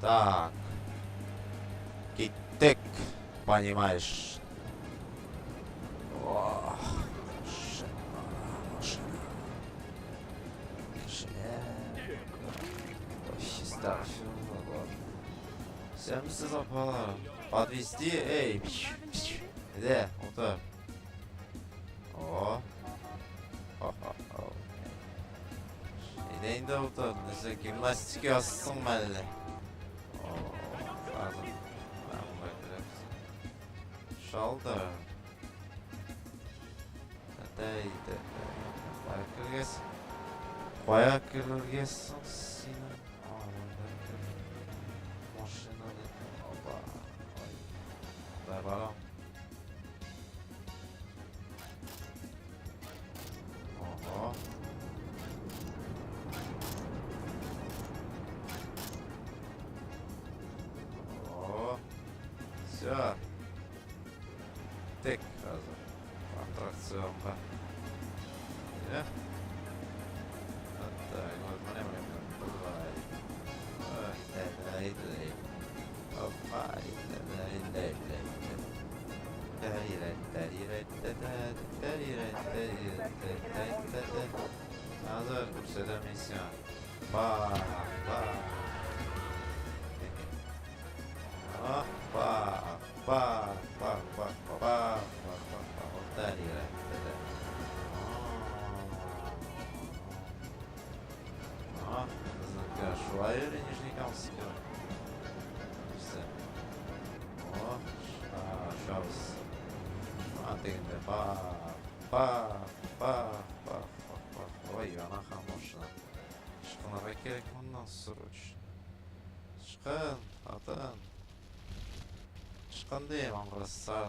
Так. Киттек, понимаешь. Ох, машина, машина. Кешеләр. Ой, Исәнмесез, апалар. Подвести, эй. Әйдә, утыр. О. Хо-хо-хо. Әйдә инде утыр. Нәрсә, гимнастика ясыйсыңмы әллә? О, хәзер. Менә монда керәбез. Шалды. Әйдә. Кая кергәс? Кая керергә соң синең? А, монда кер. Машина. Опа. Ой. Куда барам? Ого. О. Все. Тек хәзер. Аттракционга. Әйдә. Так, вот, менә, менә, менә. Давай. Ай, дай, дай. Опа, дай, дай, дай, дай. Хәзер күрсәтәм мин сиңа. Ба, ба. Ба, ба, ба, ба, ба, ба, ба, ба, ба. Вот да, да. А, безнеке шулай йөри Нижнекамскига. Нәрсә? О, очабыз. А, тегендә ба, ба, ба, ба, ба, ба. Ой, яна һәм машина. Ычкынырга кирәк моннан срочно. Ычкын, хатын. Ычкын дим, аңгырасы.